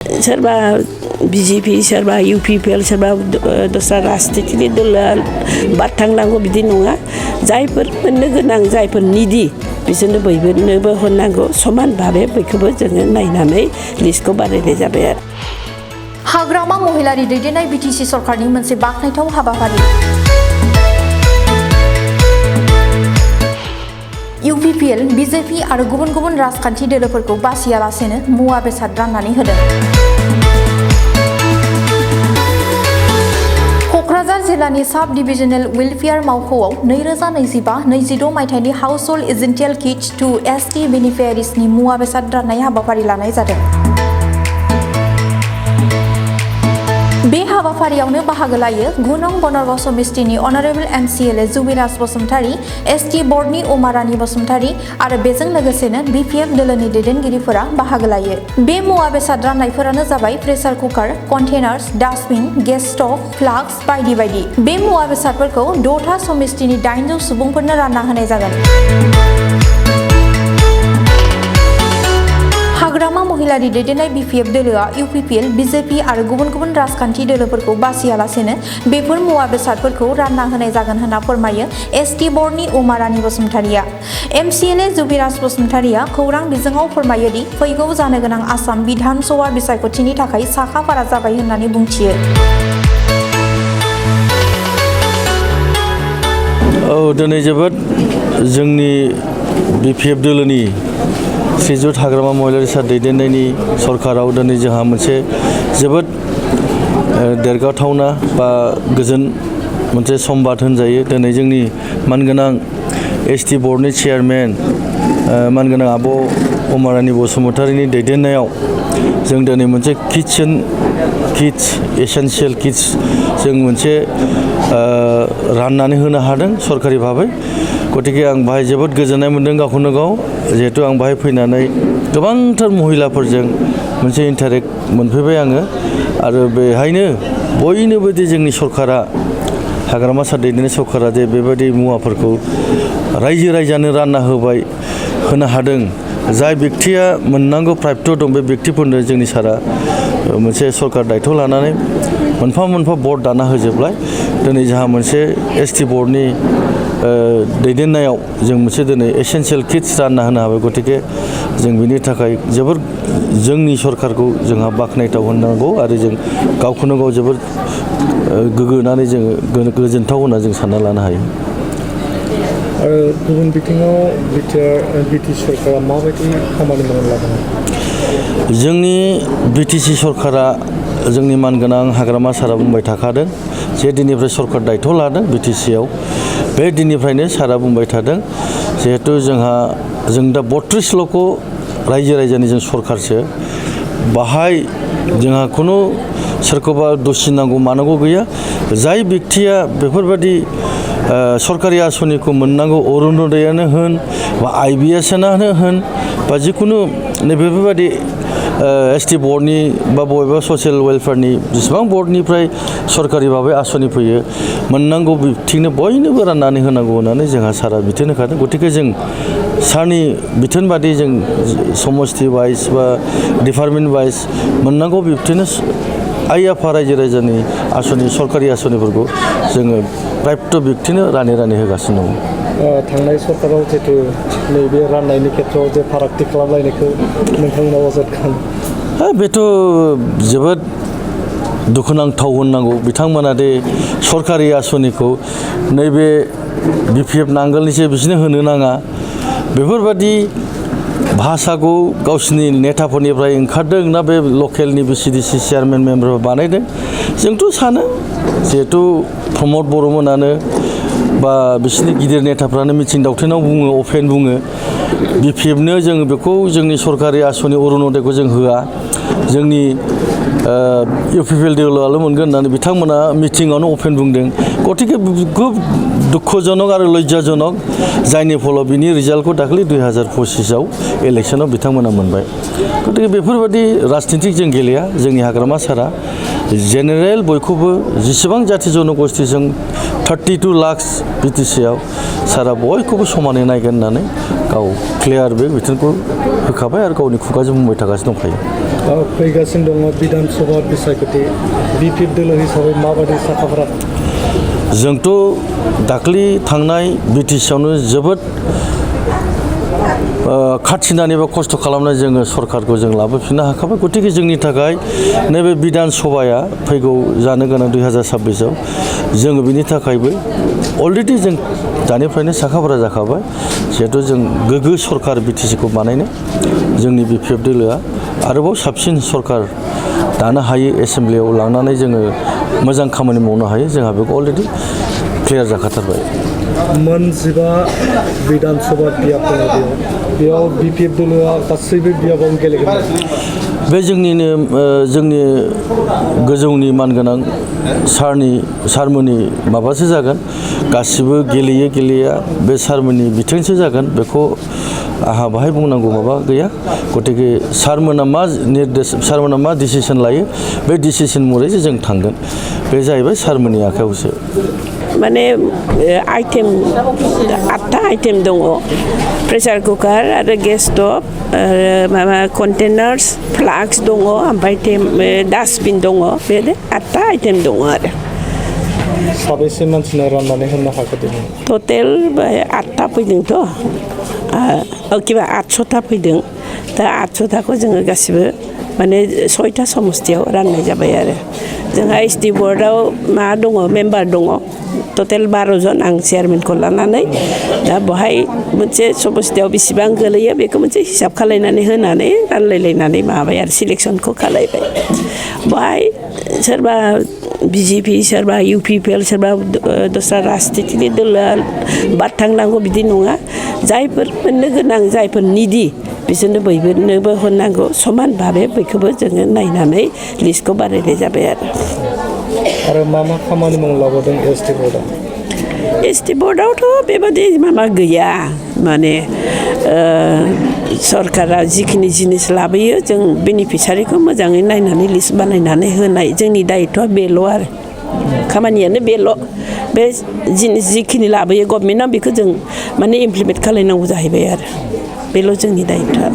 सोरबा BJP सोरबा UPPL सोरबा दस्रा राजनितिनि दल बाद थांनांगौ बिदि नङा जायफोर मोननो गोनां जायफोर निदि बिसोरनो बयबोनोबो हरनांगौ समान भाबे बयखौबो जोङो नायनानै लिस्टखौ बानायनाय जाबाय आरो हाग्रामा महिलारि दैदेननाय BTC सरकारनि मोनसे बाखनायथाव हाबाफारि UPPL BJP आरो गुबुन गुबुन राजखान्थि दोलोफोरखौ बासियालासेनो मुवा बेसाद राननानै होदों। क'क्राझार जिल्लानि साब डिभिजनेल वेलफेयार मावख'आव 2025-26 मायथाइनि हाउसहोल्ड एसेन्शियेल किट्स टु ST बेनिफियारिसनि मुवा बेसाद राननाय हाबाफारि लानाय जादों। बे हाबाफारियावनो बाहागो लायो 9 नं बनरगाव समिस्टिनि अनारेबल MCLA जुबिराज बसुमतारी, ST बर्डनि उमारानी बसुमतारी आरो बेजों लोगोसेनो BPF दोलोनि दैदेनगिरिफोरा बाहागो लायो। बे मुवा बेसाद राननायफोरानो जाबाय pressure cooker, containers, dustbin, gas stove, flasks बायदि बायदि। बे मुवा बेसादफोरखौ 6था समिस्टिनि 800 सुबुंफोरनो रानना होनाय जागोन। हाग्रामा महिलारि दैदेननाय BPF दोलोआ UPPL, BJP आरो गुबुन गुबुन राजखान्थि दोलोफोरखौ बासियालासेनो बेफोर मुवा बेसादफोरखौ रानना होनाय जागोन होनना फोरमायो ST बर्डनि उमारानी बसुमतारीया। MCLA जुबिराज बसुमतारीया खौरां बिजोङाव फोरमायो दि फैगौ जानो गोनां आसाम बिधान सभा बिसायख'थिनि थाखाय साखाफारा जाबाय होननानै बुंथियो। दिनै जोबोद जोंनि BPF दोलोनि श्रीजुत हाग्रामा महिलारि सान दैदेननायनि सरकाराव दिनै जोंहा मोनसे जोबोद देरगाथावना बा गोजोन मोनसे समबाद होनजायो। दिनै जोंनि मानगोनां ST बर्डनि चेयारमेन मानगोनां आब' उमारानी बसुमतारीनि दैदेननायाव जों दिनै मोनसे किट्स एसेन्शियेल किट्स जों मोनसे राननानै होनो हादों सरकारि भाबै। गतिके आं बाहाय जोबोद गोजोननाय मोन्दों गावखौनो गाव जिहेतु आं बाहाय फैनानै गोबांथार महिलाफोरजों मोनसे इन्टारेक्ट मोनफैबाय आङो आरो बेहायनो बयनोबो दि जोंनि सरकारा हाग्रामा सान दैदेननाय सरकारा जे बेबायदि मुवाफोरखौ रायजो राजानो रानना होनो हादों। जाय बेक्तिया मोननांगौ प्राप्त दं बे बेक्तिफोरनो जोंनि सारा मोनसे सरकार दायथ' लानानै मोनफा मोनफा बर्ड दाना होजोबलाय दिनै जोंहा मोनसे ST बर्डनि दैदेननायाव जों मोनसे दिनै एसेन्शियेल किट्स रानना होनो हाबाय। गतिके जों बिनि थाखाय जोबोर जोंनि सरकारखौ जोंहा बाख्नायथाव होननांगौ आरो जों गावखौनो गाव जोबोर गोग्गानानै जोङो गोजोनथाव होनना जों सानना लानो हायो। आरो गुबुन बिथिङाव BTC सरकारा माबायदि खामानि मावनो लादों? जोंनि BTC सरकारा जोंनि मानगोनां हाग्रामा सारा बुंबाय थाखादों जे दिननिफ्राय सरकार दायथ' लादों BTCआव बे दिननिफ्रायनो सारा बुंबाय थादों जिहेतु जों दा 32 ल'ख रायजो राजानि जों सरकारसो बाहाय जोंहा खुनु सोरखौबा दुसिनांगौ मानांगौ गैया। जाय बेक्तिया बेफोरबायदि सरकारि आसनिखौ मोननांगौ अरुण'दयानो होन बा IBSआनो होन बा जिखुनु नैबेफोरबायदि ST बर्डनि बा बबेबा ससियेल वेलफेयारनि जेसेबां बर्डनिफ्राय सरकारि भाबै आसनि फैयो मोननांगौ बिथिंनो बयनोबो राननानै होनांगौ होननानै जोंहा सारा बिथोन होखादों। गतिके जों सारनि बिथोन बादि जों समस्ति वाइज बा डिपार्टमेन्ट वाइज मोननांगौ बिब्दिनो आइ आफा रायजो राजानि आसनि सरकारि आसनिफोरखौ जोङो प्राप्त बेक्तिनो रानै होगासिनो दङ। थांनाय सरकाराव जिहेतु नैबे राननायनि खेथ्रआव जे फारागथि खालामलायनायखौ नोंथांमोना अजद खालामो बेथ' जोबोद दुखुनांथाव होननांगौ। बिथांमोना दे सरकारि आसनिखौ नैबे BPF नांगोलनिसो बिसोरनो होनो नाङा बेफोरबादि भाषाखौ गावसिनि नेताफोरनिफ्राय ओंखारदों ना बे लकेलनि BCDC चेयारमेन मेम्बारफोर बानायदों जोंथ' सानो जिहेतु प्रमद बर'मोनानो बा बिसोरनि गिदिर नेताफ्रानो मिथिं दावथेनाव बुङो अपेन बुङो BPFनो जों बेखौ जोंनि सरकारि आसनि अरुण'दयखौ जों होआ जोंनि UPPL दोलोआल' मोनगोन होननानै बिथांमोना मिटिङावनो अपेन बुंदों। गतिके खुब दुखुजनक आरो लज्जाजनक जायनि फलाव बिनि रिजाल्टखौ दाखालि 2025आव इलेक्सनाव बिथांमोना मोनबाय। गतिके बेफोरबायदि राजनितिक जों गेलेया जोंनि हाग्रामा सारा जेनेरेल बयखौबो जेसेबां जाथि जनगोष्ठीजों 32 लाख BTCआव सारा बयखौबो समानै नायगोन होननानै गाव क्लियार बे बिथोनखौ होखाबाय आरो गावनि खुगाजों बुंबाय थागासिनो दंखायो। फैगासिनो दङ बिधान सभा बिसायख'थि बिपिएफ दोलो हिसाबै माबायदि साखाफारा? जोंथ' दाख्लि थांनाय बिटिसियावनो जोबोद खाथिनानै बा खस्थ' खालामनानै जोङो सरकारखौ जों लाबोफिननो हाखाबाय। गतिके जोंनि थाखाय नैबे बिधान सभाया फैगौ जानो गोनां 2026आव जोङो बिनि थाखायबो अलरेडि जों दानिफ्रायनो साखाफारा जाखाबाय। जिहेथु जों गोग्गो सरकार बिटिसिखौ बानायनो जोंनि बिपिएफ दोलोआ आरोबाव साबसिन सरकार दानो हायो, एसेमब्लियाव लांनानै जोङो मोजां खामानि मावनो हायो, जोंहा बेखौ अलरेडि क्लियार जाखाथारबाय। मोनजिबा बिधान सभा बियाब दङ बेयाव बिपिएफ दोलोआ गासैबो बियाबावनो गेलेगोन। बे जोंनि गोजौनि मानगोनां सारमोननि माबासो जागोन, गासिबो गेलेया बे सारमोननि बिथोनसो जागोन, बेखौ आंहा बाहाय बुंनांगौ माबा गैया। गतिके सारमोना मा डिसिसन लायो बे डिसिसन महरैसो जों थांगोन, बे जाहैबाय सारमोननि आखायावसो। माने आइटेम 8टा आइटेम दङ, प्रेसार कुकार आरो गेस स्टभ आरो माबा कन्टेनार्स फ्लाक्स दङ, ओमफ्राय डास्टबिन दङ, बे 8टा आइटेम दङ आरो। साबेसे मानसिनो राननानै होनो हागोन? टटेल 8टा फैदोंथ', किबा 800टा फैदों। दा 800टाखौ जोङो गासिबो माने 6टा समस्तियाव राननाय जाबाय आरो। जोंहा एसटि बर्डआव मा दङ, मेम्बार दङ टटेल 12 जन, आं चेयारमेनखौ लानानै। दा बहाय मोनसे समस्तियाव बेसेबां गोलैयो बेखौ मोनसे हिसाब खालायनानै होनानै रानलायलायनानै माबाबाय आरो सिलेक्सनखौ खालायबाय। बहाय सोरबा BJP, सोरबा UPPL, सोरबा दस्रा राजनितिनि दोलोआ बारथांनांगौ बिदि नङा। जायफोर मोननो गोनां, जायफोर निदि बिसोरनो बयनोबो हरनांगौ समान भाबे, बयखौबो जोङो नायनानै लिस्टखौ बानायनाय जाबाय आरो मा खामानि मावलाबोदों एसटि बर्डआ? एसटि बर्डआवथ' बेबादि माबा गैया, माने सरकारा जिखिनि जिनिस लाबोयो जों बेनिफिसारिखौ मोजाङै नायनानै लिस्ट बानायनानै होनाय जोंनि दायित्वआ बेल' आरो। खामानियानो बेल', बे जिनिस जिखिनि लाबोयो गभर्नमेन्टआ बेखौ जों माने इमप्लिमेन्ट खालायनांगौ जाहैबाय आरो, बेल' जोंनि दायित्वआ।